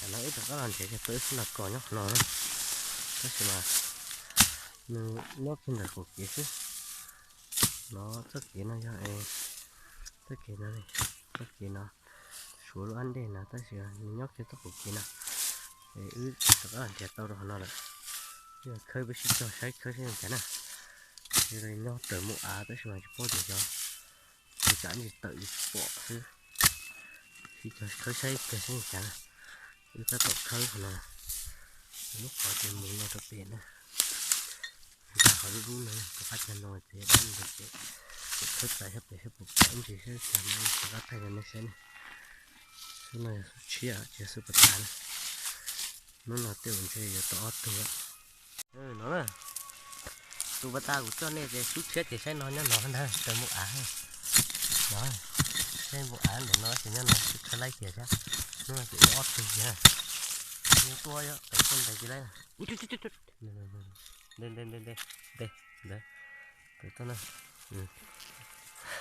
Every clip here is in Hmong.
No wb rov qab los nrhiav kiag tau ib xub nas kos nyob qhov no na, tab sis mas nws nyob kiag ntawm qaum kev xwb. No txoj kev no yog, txoj kev no, txoj kev no suav lub ab ntej no tab sis nws nyob kiag txoj qaum kev no. Es wb rov qab los nrhiav tau rau qhov no lawm. Wb khawb peb sib cog saib khawb saib li cas na. Nyob raws mus av tab sis mas tsis paub tias xyov tus tsam ntsis tawm tsis pom xwb. Sib cog khawb saib kawg saib li cas na. Wb tab tom khawb qhov no, lub qhov ces mus no rau pem na. Nqa qhov dub dub no rov qab cag no ces dab ntawd ces khawb txais sab pem sab puas pom ib ntsis saib cas no rov qab thaij rau nej saib na. Xub no yog xub tshiab tsis yog xub puas tas na. Hnub no tej zaum ntshe yuav tau ob tug. No na, tus pas tas kuv coj nej ces xub tshiab ces saib no nyob no ntag raws mus av. No, saib mus av ntawm no ces nyob no xwb khawb laib kiag thiab. Hnub no ces ib ob tug thiab. Nws tuaj yog pem tej ntawd ces laib. Ntawd, ntawd, ntawd, ntawd, ntawd, ntawd, ntawd, ntawd, ntawd,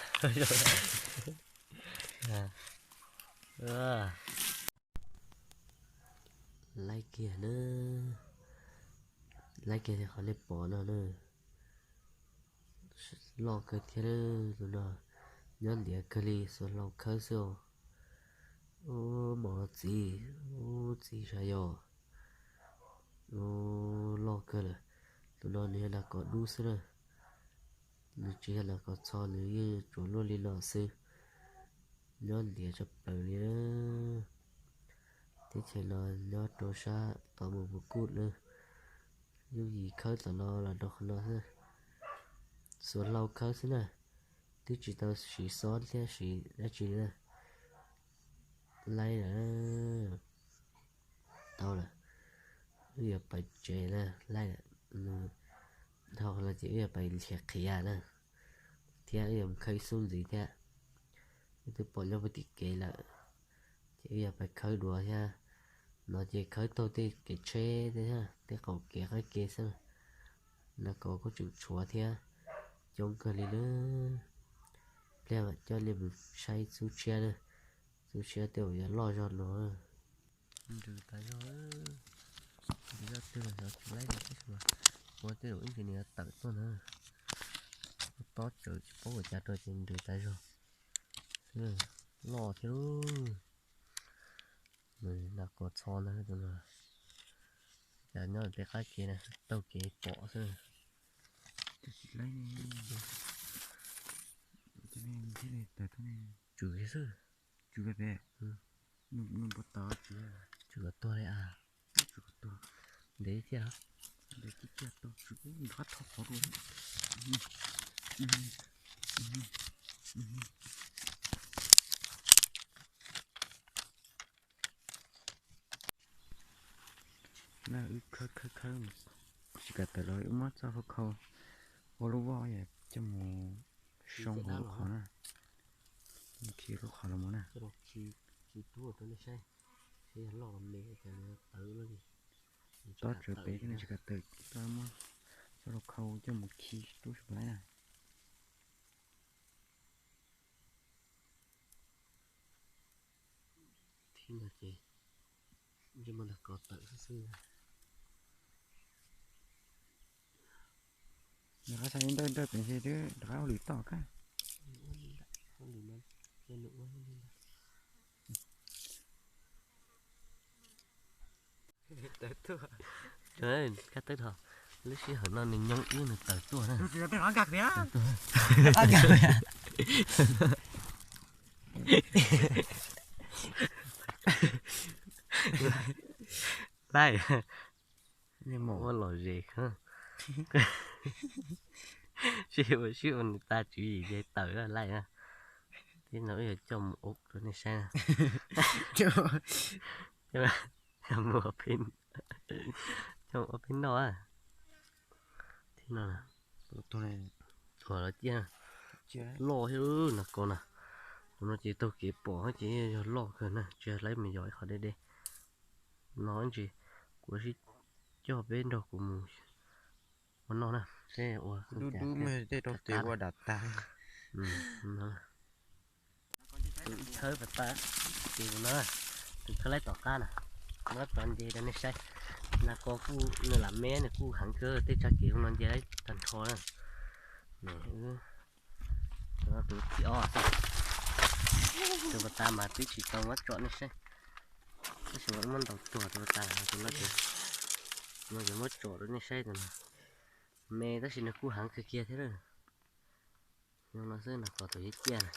ntawd, ntawd, ntawd, ntawd, laib kiag na. Laib kiag li qhov nej pom no na. Loj kawg thiab tus no, nyob ntiav kawg li, xuas hlau khawb xwb os. Ub, mos txiv, ub, txiv sav yos. Ub, loj kawg lawm. Tus no nws yog nas kos dub xwb na. Nws tsis yog nas kos txho, nws yeej tsuas luaj li no xwb. Nyob ntiav tshaj plaws li na. Teb chaws no nyob rau sab tod mus puas kuj na. Yooj yim khawb tom no los rau qhov no xwb. Xuas hlau khawb xwb na. Twb tsis tau siv xob thiab siv dab tsi li na. Laib lawm. Tau lawm. Wb yuav pais tsev na, laib lawm. Dhau qhov no ces wb yuav pais nrhiav qhiav na, thiab wb yuav mus khawb ib xub ntxiv thiab. Wb twb pom nyob puag tim kev lawm, ces wb yuav pais khawb dua thiab. No ces khawb taug tej kev tsheb thiab, tej qaum kev qab kev xwb. Nas kos kuj tseem tshuav thiab, coob kawg li na. Pliag mam coj nej mus saib xub tshiab na. Xub tshiab tej zaum yuav loj zog no. Nrws tas zog, nrws zog twg los xyov tsis laib li tab sis mas ua tej zaum ib ntsis nws yuav tawm tuaj na. Tob tsawv tsis paub ua cas rau ces nrws tas zog. Loj thiab lub. Nws nas kos txho ntag tus no. Cas nyob tej qab kev na, taug kev pom xwb. Tswm xwb. Tswm kom tuag li a. Ntev thiab. Na wb khawb khawb khawb tsis kam tawm los wb muab txoj hlau khau ua lub voj coj mus soo hauv lub qhov na. Khi lub qhov los mus na. Tob tsawv pem thiab tsis kam tawm, muab txoj hlau khau coj mus khi rub sab pem na. Thib no ces ntsej muag nrog kos tawm xwb xwb. Nws qab xav nrawj nrawj pem ntshe twb rov qab hauj lwm toj kab. Kab tawb dhau, lub sij hawm no nws nyoo wb nws tawm tuaj na. Laij, ua lom zem, sib ua sib ua nws tag tswv yim ces tawm laij na. Tib no wb yuav coj mus ua rau nej saib na. Coj mus ua peb noj. Thib no, ua los ciaj, loj thiab na koj na. Tus no ces taug kev pom ces yog loj kawg na, tsis yog laib me yos ib qho deb deb. No ntsis kuv sib coj peb nrog kuv mus ua noj na, seb ua dub dub me tej rau tes ua dam tag. Tus khawb pas tas, tus no, tus khawb laib tom qab na. Muab tso nce rau nej saib. Nas kos kuj nws lam me, nws kuj heev kawg, tej tshaj kev no nce tag nrho na. Nws, tus no tus thib ob xwb. Tus pas tas mas twb tsis tau muab tsom nej saib, tab sis mas wb muab ntaus tuag tus pas tas, tus no ces, no ces muab tsom rau nej saib tus no. Me tab sis nws kuj heev kawg kiag thiab lawm. Zoo no xwb, nas kos thaum yuav ciaj na,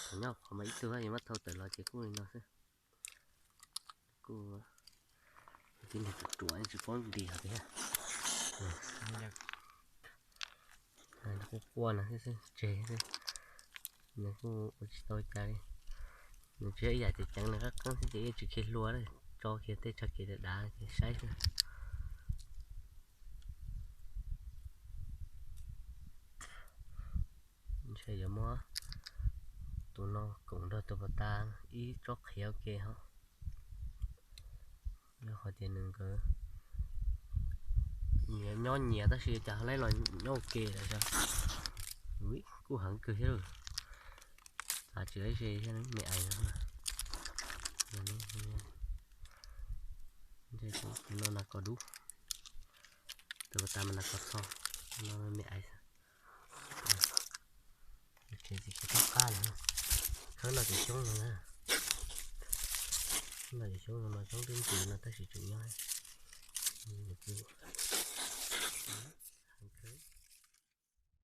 thaum nyob qhov mas ib tug yuav muab thau tawm los ces kuj li no xwb. Kuj tib niag ruam ruam tsis paub nti hov tiag. Quaj quaj no xwb xwb, tseg xwb. Nws kuj ua tsis tau cas li. Nws tsis yog ib yam ceev ceev, nws qab qeeb xwb ces yeej tsis khiav hlua li, tso kiag tej tshaj kev dav dav ces saib xwb. Ntshe yuav muab tus no koom nrog tus pas tas ib tsob qhiav ua ke hos. Yog hais tias nws nkawd nyias nyob nyias tab sis cas ho laib los nyob ua ke lawm. Kuj heev kawg thiab. Tav tsis laib ze thiab, me ais no. Tus no nas kos dub, tus pas tas mas nas kos txho, no me ais xwb. Tsev txiv tsis tau qab li, khawb noj cov xyoob no na. Noj cov xyoob no mas coob twb ntws no tab sis tseem nyob. Heev kawg.